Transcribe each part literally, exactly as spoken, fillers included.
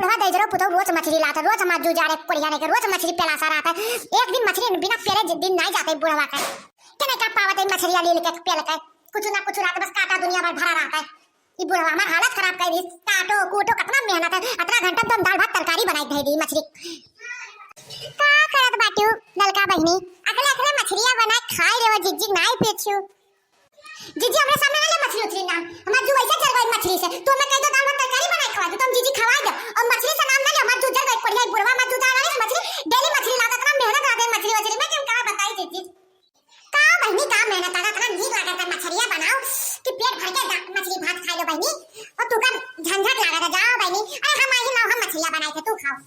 बुढ़वा दहिजरो पुतौ रोज मछरी लात है, रोज हमार जू जा रहे कोढ़िया नहीं के, रोज मछरी पेलासा रहत है। एक दिन मछरी बिना पेले जि-, दिन नाहीं जात है बुढ़वा के। के नहीं का पावत है मछरिया लील के पेल के, कुछ ना कुछ रहत है, बस काटा दुनिया भर भरा रहत है। ई बुढ़वा हमार हालत खराब कर दी। काटो कूटो, कितना मेहनत है, अतना घंटा तो हम दाल भात तरकारी बनाई दे दी मछरी। का करत बाटू ललका बहिनी, अगले अगले मछरिया बनाए खाए रे वो जिज्जी नाहीं पूछू। जीजी, हमरे सामने ना ले मछली उछली नाम। हमार जू वैसे जर गई मछली से। तू हमें कह दो दाल भात तरकारी बनाए खवा दो, तो हम जीजी खवाए दो। और मछली से नाम ना ले, हमार जू जर गई, बढ़िया बुढ़वा हमार जू जर गई मछली, डेली मछली लाता, इतना मेहनत लागे मछली वछली में कि हम का बताई जीजी। का बहिनी, का मेहनत लागे, इतना नीक लागत है मछलिया बनाओ कि पेट भर के दा-, मछली भात खा लो बहिनी। और तू का झंझट लागत है, जाओ बहिनी। अरे हम आई ना, हम मछलिया बनाए थे, तू खाओ।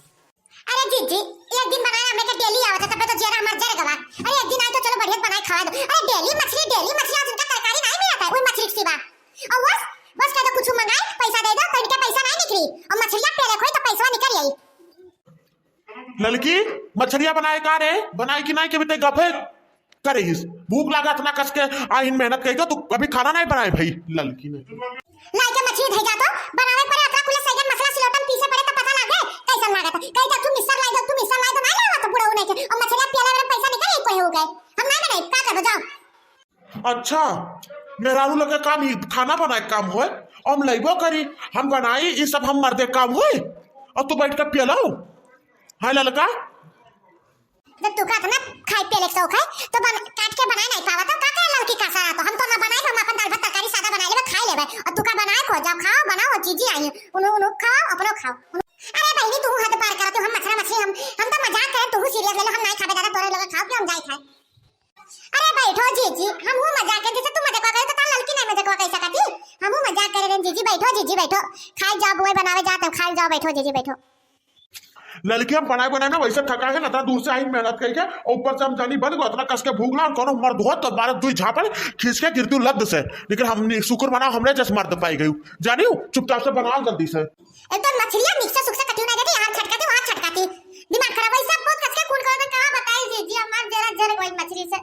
अरे जीजी, एक दिन बनाए, हमें के डेली आवत है, तबे तो जेरा हमार जर गवा। अरे एक दिन आए तो चलो बढ़िया बनाए खवा दो। अरे डेली मछली, डेली मछली, आज इनका तरकारी नहीं मिलता है, वही मछली के सिवा। और बस, बस कह दो कुछ मंगाए, पैसा दे दो, तो इनके पैसा नहीं निकली। और मछलिया पेले खोई तो पैसा निकल आई। ललकी, मछलिया बनाए का रे? बनाए कि नहीं के भी ते गफे करिस। भूख लागत ना कस के, आइन मेहनत कई तो तू कभी खाना नहीं बनाए भाई। ललकी ने लाई के मछली धई जातो, बनावे पड़े, अतरा कुल सैगन मसाला सिलौटन पीसे पड़े तो पता लागे कैसन लागत। कही जा तू मिक्सर लाई दो, तू मिक्सर लाई दो, ना लावा तो बुढ़ऊ नहीं के। और मछलिया पियाला वाला पैसा निकल एक कोई हो गए। हम नहीं बनाई, का करबो, जाओ। अच्छा, मेहरारू लोग के काम ही खाना बनाए के काम होए, हम लइबो करी, हम बनाई, ई सब हम मर्दे के काम होए, और तू बैठ के पियलाओ। है ललका? जब तू का इतना खाए पिए के शौक है, तो बन-, काट के बनाए नहीं पावा, तो का करे लड़की का सारा? तो हम तो ना बनाए, हम अपन दाल भात तरकारी सादा बनाए लेबे, खाए लेबे। और तू का बनाए को, जाओ खाओ, बनाओ, जीजी आई है, उन्हों, उन्हों खाओ, अपनो खाओ। अरे बहिनी, तू हद पार करत हो, हम मछरा मछली, हम, हम तो मजाक करें, तू सीरियस ले लो, हम नहीं खाबे दादा, तोरे लोग खाओ, कि हम जाए खाए। अरे बैठो जीजी, हमहू मजाक करें, जैसे तू मजाकवा करे, तो का लड़की नहीं मजाकवा कर सकती? हमहू मजाक करे रहे, जीजी बैठो, जीजी बैठो, खाए जाओ, बुए बनावे जाते, खाए जाओ, बैठो जीजी बैठो। लड़की हम बनाए बनाए ना वैसे थका है ना, इतना दूर से आई मेहनत करके, और ऊपर से हम जानी बन गो, इतना कस के भूख ला, और कोनो मर्द हो तो मारे दुई झापड़ खींच के गिरती हूँ लद्द से, लेकिन हम नि-, शुक्र मनाओ हमरे जस मर्द पाई गई, जानी हो, चुपचाप से बनाओ जल्दी से। एकदम मछलिया निक से सुख से कटियो नहीं देती, यहाँ छटकाती, वहाँ छटकाती, दिमाग खराब है, सब बहुत कस के खून कर दे, कहाँ बताई जीजी, हमार जरा जर गई मछली से।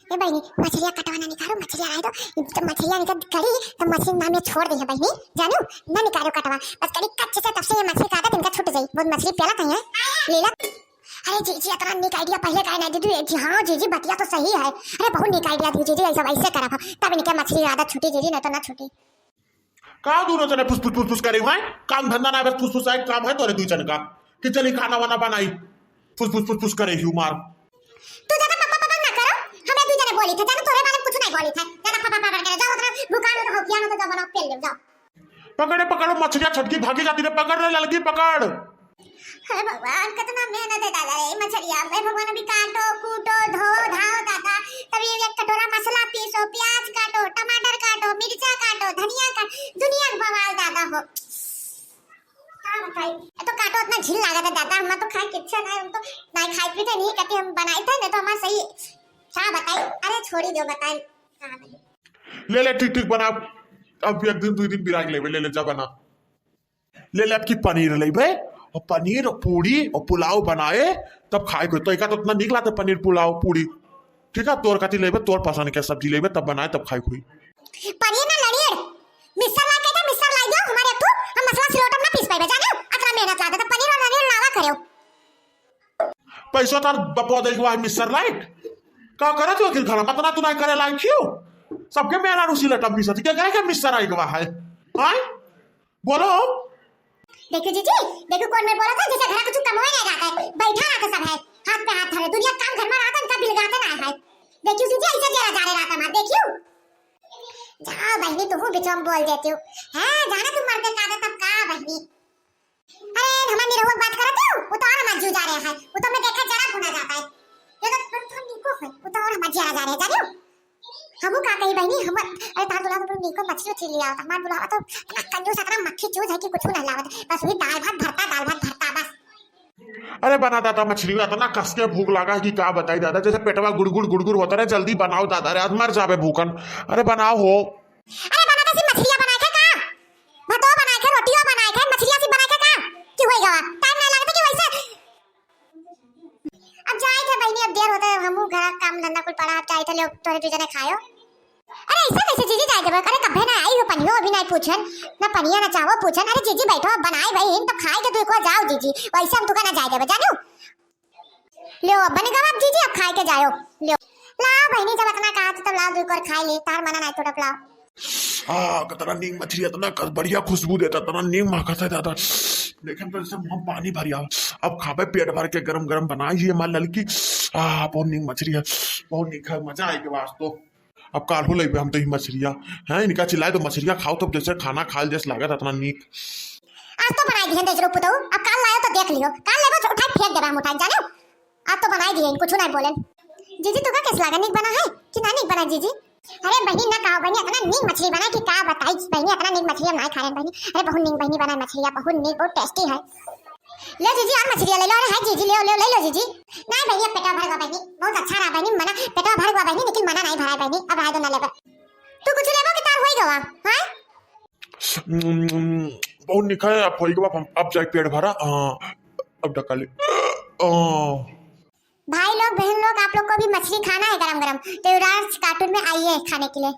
ए बहिनी, मछलिया कटवा ना निकालो, मछलिया रहे दो, जब मछलिया निकल करी, तो मछली नाम ये छोड़ दे है बहिनी, जानो, ना निकालो कटवा, बस करी कच्चे से, तब से ये मछली का आदत इनका छूट जाई, बहुत मछली प्याला कहीं है, लीला। अरे जीजी, इतना नीक idea पहले काहे ना दीदी? जी हाँ जीजी, बतिया तो सही है। अरे बहुत नीक idea दी जीजी, ऐसा वैसे करब हम, तब इनके मछली आदत छूटी जीजी, नहीं तो ना छूटी। का दूनो जने फुस फुस फुस फुस करे हुए? काम धंधा ना, बस फुस फुस एक काम है तोरे दुई जन का कि चली खाना वाना बनाई, फुस फुस फुस फुस करे ही मार। तू ज्यादा पप्पा पप्पा ना करो, हमें दुई जने बोली थे, जानो तोरे बारे में कुछ नहीं बोली थे, ज्यादा पप्पा पप्पा करे, जाओ उधर दुकान में हो किया ना तो जाओ बनाओ पेल लो, जाओ। पकड़े पकड़ो, मछलिया छटकी भागी जाती रे, पकड़ रे ललकी पकड़। हे भगवान, कितना मेहनत है दादा रे, मछलिया में भगवान अभी काटो, कूटो, धो, धाओ दादा, तभी एक कटोरा मसाला पीसो, प्याज काटो, टमाटर काटो, मिर्चा काटो, धनिया काटो, दुनिया के बवाल दादा हो। का बताई, ये तो काटो इतना झिल लागत है दादा, हम तो खाए किच्छा नहीं, हम तो नहीं खाए पीते नहीं, कहते हम बनाए थे, नहीं तो हमारे सही, का बताई, अरे छोड़ी जो बताई, का बताई। ले ले, ठीक ठीक बना, अब एक दिन दुई दिन बिराग लेबे, ले ले जा बना। ले ले, अब की पनीर लेबे, और पनीर और पूड़ी और पुलाव बनाए, तब खाए कोई। तो एका तो इतना नीक लागत पनीर पुलाव पूड़ी। ठीक है, तोर कथी लेबे, तोर पसंद के सब्जी लेबे, तब बनाए, तब खाए कोई। पनीर ना लड़ियर, मिक्सर ला के क्या मिक्सर ला दो हमारे तू, हम मसाला सिलौट में ना पीस पाएबे, जाने हो? अतना मेहनत लागत, तो पनीर और लड़ियर लावा करेओ। पैसा तार बपवा दे के वाह मिक्सर लाइट। का करत हो आखिर घर में? अतना तू नहीं करे लायक हो। सबके मेहरारू सिलौट में पीसत, क्या करे के मिक्सर आई के वाह है? हाँ? बोलो। देखो जीजी, देखो कौन में बोला था, जैसे घर कुछ कमवे नहीं जाता है, बैठा रहता सब है, हाथ पे हाथ धरे, दुनिया काम घर में रहता, इनका बिलगाते ना है। देखियो जीजी, ऐसे जरा जा रहे रहता मार, देखियो। जाओ बहिनी, तू बीच में बोल देती हो। हैं, जाने तू मर्दे का दे तब का बहिनी। अरे, हमार निरहुआ बात करत हो, वो तो और हमार जू जा रहे हैं, वो तो मैं देखा जरा भुना जाता है। ये तो तुम, तुम निको है, वो तो और हमार जरा जा रहे हैं, जाने हो? हमू का कही बहिनी, हमर, अरे तार दुल्हा तो निको मछली उछली ले आवत, हमार दुल्हा तो इतना कंजूस, इतना मक्खी चूज है कि कुछ नहीं लावत, बस वही दाल भात भरता, दाल भात भरता बस। अरे बना दादा मछली, इतना कस के भूख लगा है कि का बताई दादा, जैसे पेटवा गुड़गुड़ गुड़गुड़ होता रहे, जल्दी बनाओ दादा रे, आज मर जाबे भूखन। अरे बनाओ हो। अरे बना दे सी मछलिया बनाए के का, भातो बनाए के, रोटियो बनाए के, मछलिया सी बनाए के का, कि होई गवा, टाइम नहीं लगता कि वैसे अब जाए थे बहिनी, अब देर होता है, हमू घर काम धंधा कुल पड़ा, अब जाए थे, ले तोरे दू जने खायो। अरे ऐसा कैसे जीजी जाए देबे? अरे कभे ना आई हो, पनियो अभी नहीं पूछन, ना पनिया ना चावो पूछन। अरे जीजी बैठो, अब बनाए भाई, इन तो खाए के तू एक बार जाओ जीजी, वैसे हम तुका ना जाए देबे, जानो? ल्यो, अब बने गवा जीजी, अब खाए के जायो। ल्यो, लाओ बहिनी, जब इतना कहा तू तब लाओ, दू एक बार खाए ली, तार मना नहीं टूटत, लाओ। आ, कितना नीक मछली, इतना क-, बढ़िया खुशबू देता, इतना नीक महकत है दादा। लेकिन तो जैसे मुंह में पानी भर आवा। अब खाबे पेट भर के, गरम गरम बनाई है हमार ललकी। आ, बहुत नीक मछली है, बहुत नीक है, मजा आएगा आज तो। अब काल हो लेबे हम तो ही मछरिया। हैं, इनका चिल्लाए तो मछरिया खाओ, तो जैसे खाना खाल जैसे लागत, इतना नीक। आज तो बनाई दिहन देजरो पुतऊ, अब काल लायो तो देख लियो, काल लेबो तो उठाई फेंक देबे हम उठाई, जाने? आज तो बनाई दिहन, कुछ नहीं बोले। जीजी, तुका कैसे लागा, नीक बना है कि ना नीक बना जीजी? अरे बहिनी, ना कहो बहिनी, इतना नीक मछली बना कि का बताई बहिनी, इतना नीक मछली हम ना खा रहे बहिनी। अरे बहुत नीक बहिनी बना मछलिया, बहुत नीक, बहुत टेस्टी है। ले जीजी, और मछलिया ले लो। अरे है जीजी, ले लो, ले लो जीजी। नहीं बहिनी, अब पेटवा भर गवा बहिनी, बहुत अच्छा रहा बहिनी, मना पेटवा भर गवा बहिनी, लेकिन मना नहीं भरा है बहिनी, अब रहा दो ना लेबे। तू कुछ लेबो कि तार होई गवा, हैं? हम्म, बहुत निक है, अब होई गवा, अब, अब जाए पेट भरा, हाँ, अब डका ले। हाँ। भाई लोग, बहन लोग, आप लोग को भी मछली खाना है गरम गरम, तो युवराज कार्टून में आइए खाने के लिए।